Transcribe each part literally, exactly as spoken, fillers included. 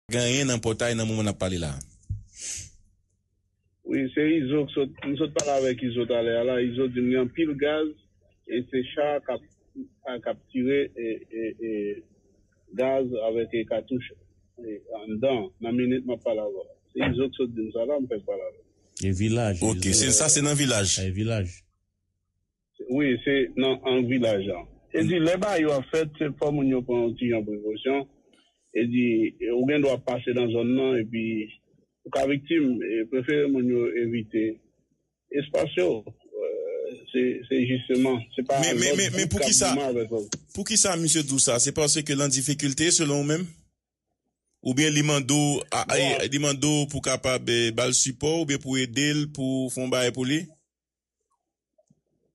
genyen nan pòtay nan moman n ap pale la a. Wi, se Izo k sot, m sot pale avèk Izo talè a la. Izo di m gen anpil gaz e se cha k ap, k ap tire e, e, e, gaz avèk e katouch e, anndan nan minit m ap pale avè w. Se Izo k sot di m sa la, m fèk pale avè w. E vilaj. Ok, se sa se nan vilaj. E vilaj. Wi, se nan an vilaj la. E di lè bagay yo ap fèt, se fò moun yo pran yon ti jan prekosyon. E di ou gen dwa ap pase nan zòn nan epi ou ka viktim. E prefere moun yo evite espas yo. Se jisteman, se pa lòt gwoup k ap goumen avèk lòt. Poukisa misye di w sa? Se paske l an difikilte selon ou menm? Oubyen li mande w li mande w pou kapab ba l sipò oubyen pou ede l pou fè yon bagay pou li?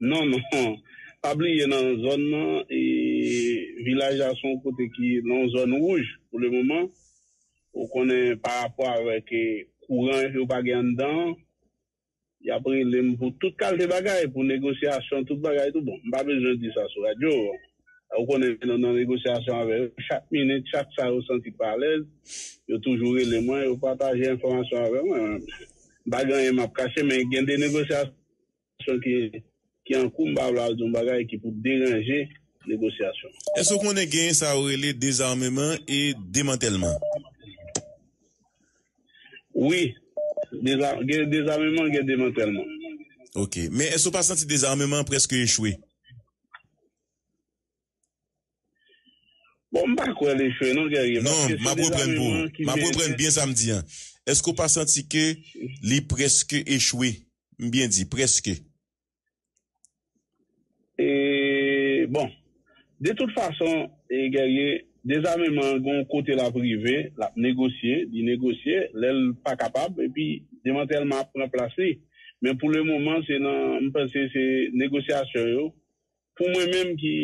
Non, non. Pa bliye nan zòn nan, e, vilaj la se yon kote ki nan yon zòn wouj pou le moman. Ou konnen pa rapò avèk e, kouran yo pa gen anndan, y ap rele m pou tout kalte bagay, pou negosyasyon, tout bagay tou. Bon, m pa bezwen di sa sou radyo. Ou konnen nou nan negosyasyon avè yo. Chak minit, chak sa yo santi pa alèz, yo toujou rele mwen, yo pataje enfòmasyon avè mwen. M pa gen anyen m ap kache, men gen de negosyasyon ki, ki an kou, m pa vle al di yon bagay ki pou deranje negosyasyon. Èske w konnen gen sa yo rele dezameman e demantèlman? Wi, deza, gen dezameman, gen demantèlman. Ok. Men èske w pa santi dezameman an prèske echwe? Bon, m pa kwè l echwe non, Guerrier. Non, m ap reprann pou ou. M ap reprann byen sa m di an. Èske w pa santi ke li prèske echwe? M byen di, prèske. E, bon, de tout fason, e, Guerrier, dezameman an gen yon kote l ap rive, l ap negosye, li negosye, lè l pa kapab, epi demantèlman ap pran plas li. Men pou le moman, se nan, m panse se negosyasyon yo, pou mwen menm ki,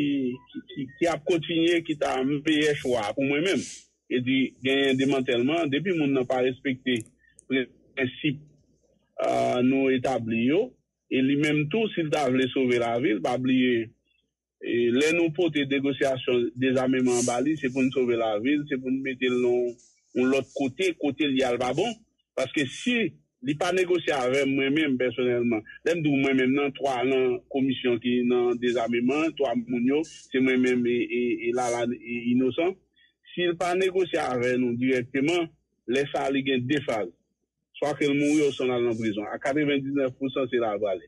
ki, ki, ki ap kontinye, ki ta meyè chwa pou mwen menm. E di, genyen demantèlman, depi moun nan pa respekte prensip nou etabli yo, e li menm tou, si l ta vle sove lavi l, pa bliye, e, lè nou pote negosyasyon dezameman an ba li, se pou n sove lavi l, se pou n mete l nan yon lòt kote, kote l ye a l pa bon. Paske si li pa negosye avè m, mwen menm, pèsonèlman, lè m di w mwen menm nan twa nan komisyon ki nan dezameman, twa moun yo, se mwen menm e, e, e Lalane e Inosan. Si l pa negosye avè nou dirèkteman, lè sa a li gen de faz. Swa ke l mouri oswa l al nan prizon. A katrevendiznèf pousan se la l prale.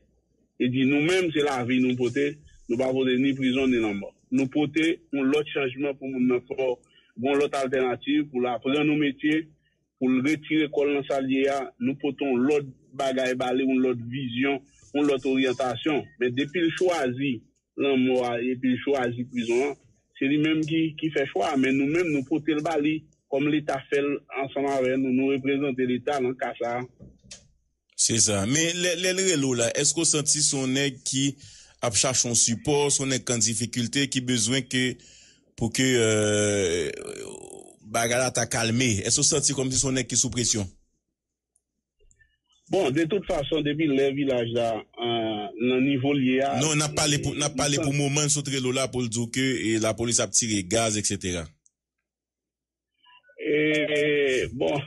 E di nou menm se lavi nou pote, nou pa pote ni prizon ni lanmò. Nou pote yon lòt chanjman pou moun nan fè yon lòt altènativ, pou l aprann yon metye, pou l retire kò l nan sa l ye a, nou pote yon lòt bagay ba li, yon lòt vizyon, yon lòt oryantasyon. Men depi l chwazi lanmò a epi l chwazi prizon an, se li menm ki, ki fè chwa a, men nou menm nou pote l ba li kòm Leta fè l ansanm avè nou, nou reprezante Leta nan ka sa a. Se sa. Men lè, lè l rele w la, èske w santi se yon nèg ki ap chache yon sipò, se yon nèg ki an difikilte, ki bezwen ke, pou ke, euh, bagay la ta kalme? Èske w santi kòmsi se yon nèg ki sou presyon? Bon, de tout fason, depi lè vilaj la, euh, nan nivo l ye a. Non, n ap pale pou, n ap pale pou moman l sot rele w la pou l di w ke, e, lapolis ap tire gaz, etsetera. E, bon,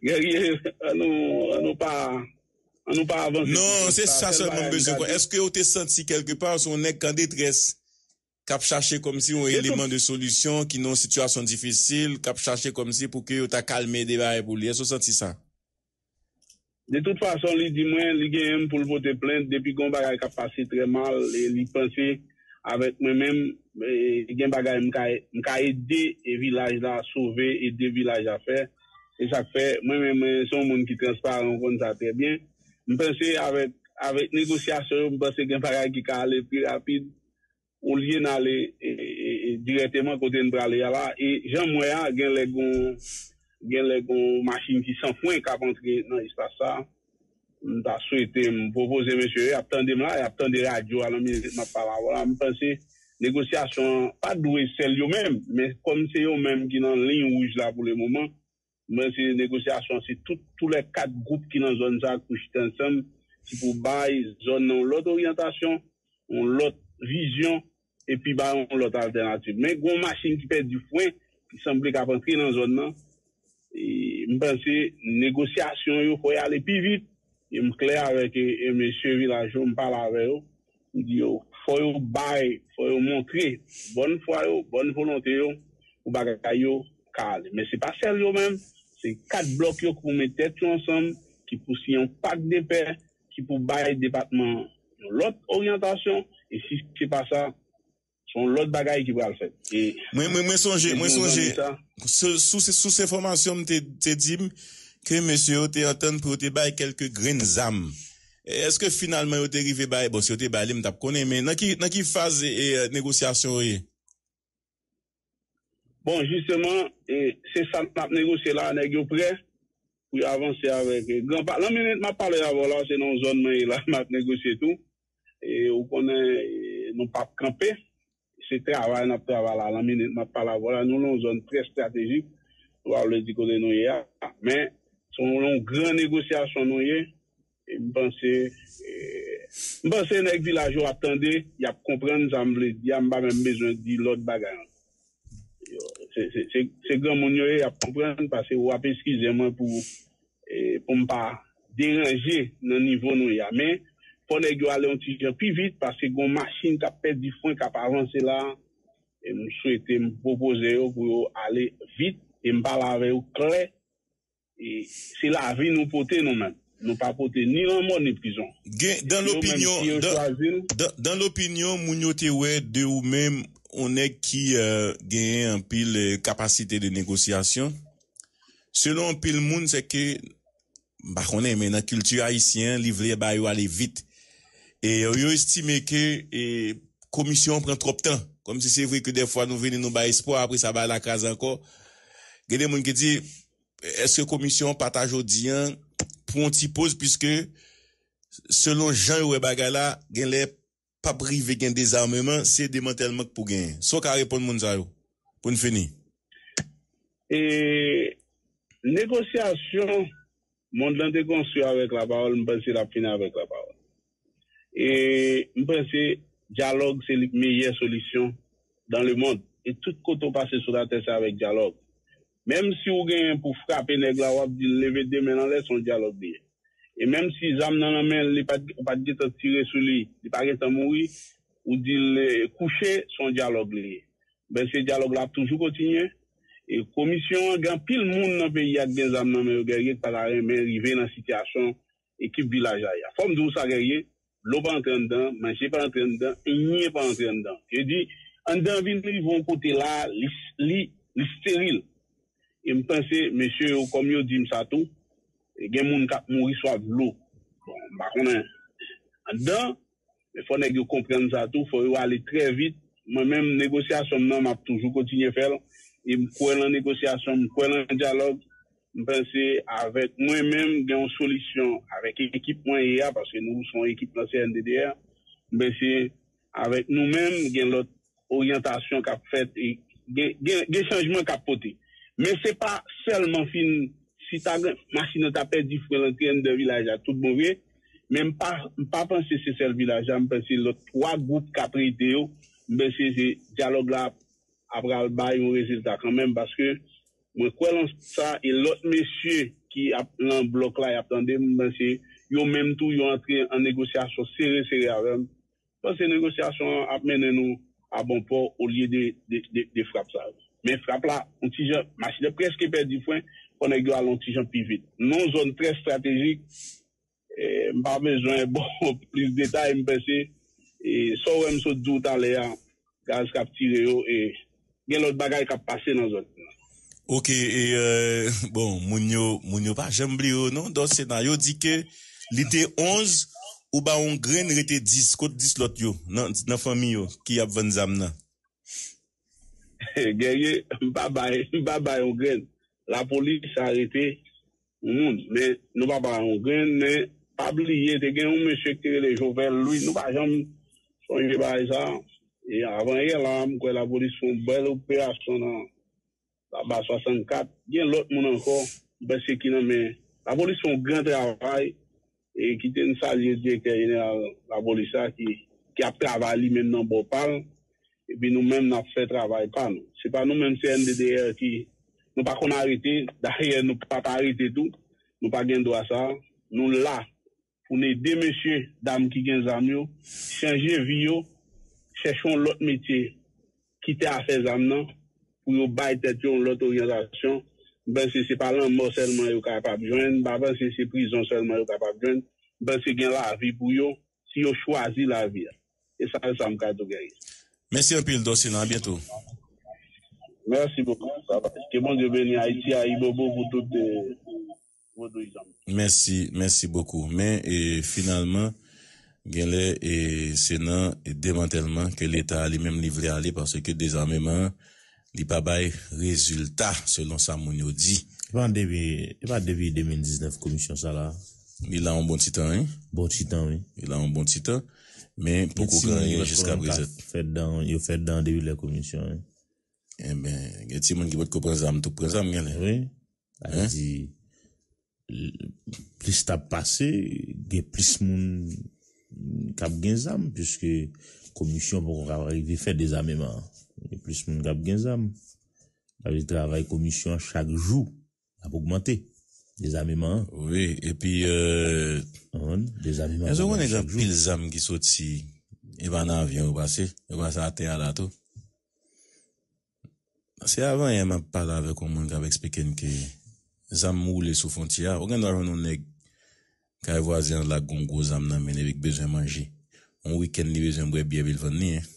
Guerrier, an nou, an nou pa, an nou pa avanse. Non, se sa sèlman m bezwen konn. Èske w te santi kèlkepa se yon nèg ki an detrès, k ap chache kòmsi yon eleman de solisyon, ki nan yon sitiyasyon difisil, k ap chache kòmsi pou ke yo ta kalme de bagay pou li? Èske w santi sa? De tout fason, li di mwen, li genyen m pou l pote plent, depi gen yon bagay k ap pase trè mal, e li panse avèk mwen menm, e gen bagay m ka, m ka ede e vilaj la sove, ede vilaj la fè. Se sa k fè, mwen menm, mwen se yon moun ki transparan, ou konn sa trè byen. M panse avèk, avèk negosyasyon yo, m panse gen bagay ki ka ale pi rapid, olye n ale, e, e, e, dirèkteman kote n prale a la. E jan m wè a, gen lè gon, gen lè gon machin ki san fren k ap antre nan espas sa. M ta swete, m pwopoze mesye yo, y ap tande m la, y ap tande radyo a nan minit m ap pale avè w la. M panse negosyasyon an pa dwe sèl yo menm, men kòm se yo menm ki nan liy wouj la pou le moman, m panse negosyasyon se tout, tou lè kat gwoup ki nan zòn sa a k pou chita ansanm, ki pou bay zòn nan yon lòt oryantasyon, yon lòt vizyon, epi bay yon lòt altènativ. Men gen yon machin ki pèdi fren, ki sanble k ap antre nan zòn nan. E, m panse negosyasyon yo fò y ale pi vit. E m klè avèk e, e mesye vilaj yo, m pale avè yo. M di yo, fò yo bay, fò yo montre bòn fwa yo, bòn volonte yo, pou bagay yo ka ale. Men se pa sèl yo menm, se kat blòk yo ki pou met tèt yo ansanm, ki pou siyen yon pak de pè, ki pou bay depatman an yon lòt oryantasyon, e si se pa sa, se yon lòt bagay ki pral fèt. E Mwen, mwen, mwen sonje, mwen sonje, sou, sou, sou enfòmasyon m te, te di m ke mesye yo te antann pou yo te bay kèlke grenn zam. Èske finalman yo te rive bay? Bon, si yo te bay li, m t ap konnen, men nan ki, nan ki faz e, e, negosyasyon yo ye? Bon, jisteman, e, se sa n ap negosye la, nèg yo prè pou yo avanse avèk e, gran pa. Nan minit m ap pale avè w la, se nan yon zòn mwen ye la, m ap negosye tou. E, ou konnen, e, nou p ap kanpe. Se travay n ap travay la, nan minit m ap pale avè w la, nou nan yon zòn trè estratejik. Nou pa vle di kote nou ye a, men se yon, yon gran negosyasyon nou ye. E m panse, e, m panse nèg vilaj yo ap tande, y ap konprann sa m vle di a, m pa menm bezwen di lòt bagay ankò. Yo, se, se, se, se granmoun yo ye, y ap konprann, paske w ap eskize mwen pou, e, pou m pa deranje nan nivo nou ye a. Men, fò nèg yo ale yon ti jan pi vit, paske gon machin k ap pèdi fren, k ap avanse la, e m swete, m pwopoze yo pou yo ale vit, e m pale avè yo klè, e se lavi nou pote nou menm. Nou pa pote ni lanmò ni prizon. Gen, dan lopinyon, dan, dan, dan lopinyon, moun yo te wè de ou menm, yon nèg ki, euh, genyen anpil, euh, kapasite de negosyasyon. Selon anpil moun, se ke, m pa konnen, men nan kilti ayisyen an, li vle bagay yo ale vit. E yo, yo estime ke, e, komisyon an pran twòp tan. Kòmsi se vre ke dèfwa nou vini, nou bay espwa, apre sa, bagay la kraze ankò. Gen de moun ki di, èske komisyon an pa ta jodi an pou yon ti poz, piske selon jan yo wè bagay la, genlè p ap rive gen dezameman, se demantèlman k pou genyen. Sa w ka reponn moun sa yo? Pou n fini. E negosyasyon, mond lan te konstwi avèk lapawòl, m panse l ap fini avèk lapawòl. E m panse dyalòg se li k meyè solisyon dans le monde. E tout kote w pase sou latè, se avèk dyalòg. Menm si w genyen pou frape nèg la, w ap di l leve de men l anlè, se yon dyalòg li ye. E menm si zam nan nan men l, li pa t, ou pa t gentan tire sou li, li pa gentan mouri, ou di l, eh, kouche, se yon dyalòg li ye. Ben, se dyalòg la ap toujou kontinye. E komisyon an, gen anpil moun nan peyi a k gen zam nan men yo, Guerrier, k pa ta renmen rive nan sitiyasyon ekip vilaj la ye a. Fò m di w sa, Guerrier, dlo pa antre anndan, manje pa antre anndan, anyen pa antre anndan. Yo di, anndan vin rive yon kote la, li, li, li steril. E m panse, mesye yo, kòm yo di m sa tou, e gen moun k ap mouri swaf dlo. Bon, m pa konnen anndan, men fò nèg yo konprann sa tou, fò yo ale trè vit. Mwen menm, negosyasyon m nan, m ap toujou kontinye fè l. E m kwè nan negosyasyon, m kwè nan dyalòg. M panse avèk mwen menm, gen yon solisyon avèk ekip mwen ye a, paske nou se yon ekip nan C N D D R. M panse avèk nou menm, gen lòt oryantasyon k ap fèt e gen, gen, gen chanjman k ap pote. Men se pa sèlman fin, si ta gen, machin nan ta pèdi fren l antre anndan vilaj la, tout bon vre, men m pa, m pa panse se sèl vilaj la, m panse lòt twa gwoup k ap rete yo, m panse se dyalòg la ap, ap pral bay yon rezilta kanmenm, paske mwen kwè lan sa, e lòt mesye ki ap lan blòk la, y ap tande m, m panse yo menm tou, yo antre an negosyasyon sere sere avè m. Panse negosyasyon an ap mennen nou a bon pò olye de, de, de, de frap sa yo. Men frap la, yon ti jan, machin nan prèske pèdi fren, fò nèg yo al yon ti jan pi vit. Nan yon zòn trè estratejik, e, m pa bezwen ba w plis detay, m panse, e, sa w wè m sot di w talè a, gaz k ap tire yo, e, gen lòt bagay k ap pase nan zòn nan. Ok, e, euh, bon, moun yo, moun yo pa janm bliye yo, non. Dòs Sena, yo di ke li te onz, ou ba yon grenn, rete dis. Kot dis lòt yo, nan, nan fanmi yo, ki ap vann zam nan? Guerrier, m pa bay, m pa bay yon grenn. Lapolis arete yon moun, men nou pa bay yon grenn, men pa bliye, te gen yon mesye ki te rele Jovel Louis, nou pa janm sonje bagay sa. E avan yè la, m kwè lapolis fè yon bèl operasyon nan Laba swasannkat, gen lòt moun ankò, m panse ki nan men. Lapolis fè yon gran travay, e kite n salye direktè jeneral lapolis la ki, ki ap travay li menm nan bò pa l, epi nou menm n ap fè travay pa nou. Se pa nou menm C N D D R ki, Nou pa konn arete, dayè nou pa ka arete tou. Nou pa gen dwa sa. Nou la pou n ede mesye dam ki gen zam yo chanje vi yo, chèche yon lòt metye, kite afè zam nan pou yo bay tèt yo yon lòt oryantasyon. M panse se pa lanmò sèlman yo kapab jwenn, m pa panse se prizon sèlman yo kapab jwenn. M panse gen lavi pou yo si yo chwazi lavi a. E sa, sa m ka tou genyen. Mèsi anpil, Dorcelan. A byento. Mèsi bokou. Babay. Ke Bondye beni Ayiti, Ayibobo pou tout eh, vodouizan. Mèsi, mèsi bokou. Men, e, finalman, genlè, e, se nan demantèlman ke Leta li menm li vle ale, paske dezameman an, li pa bay rezilta, selon sa moun yo di. E pa depi, e pa depi de mil diznèf komisyon sa la. Li la yon bon ti tan, wi. Bon ti tan, wi. Li la yon bon ti tan, men poko gen anyen jiska prezan. Fèt dan, yo fèt dan depi lè komisyon, wi. Enben, gen timoun ki potko pran zam, tou pran zam, genlè. Wi. Sa vle di, l- plis t ap pase, gen plis moun k ap gen zam, piske komisyon poko ka rive fè dezameman an. Gen plis moun k ap gen zam. Sa vle di travay komisyon an chak jou ap ogmante. Dezameman an. Wi, epi, euh, Konprann? Dezameman an èske w konnen gen chak jou. Anpil zam ki soti, e pa nan avyon yo pase, yo pase atè a la tou. Se avan yè m ap pale avèk yon moun k ap eksplike n ke zam woule sou fwontyè a. Ou gen dwa jwenn yon nèg kay vwazen an la gon gwo zam nan men li epi k bezwen manje. Yon wikenn li bezwen bwè byè epi l vann li, en.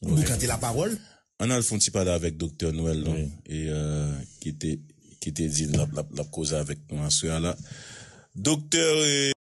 Boukante lapawòl. Ann al fè yon ti pale avèk Doktè Noël non, wi, e, euh, ki te, ki te di l ap, l ap, l ap koze avèk nou aswè a la. Doktè, euh,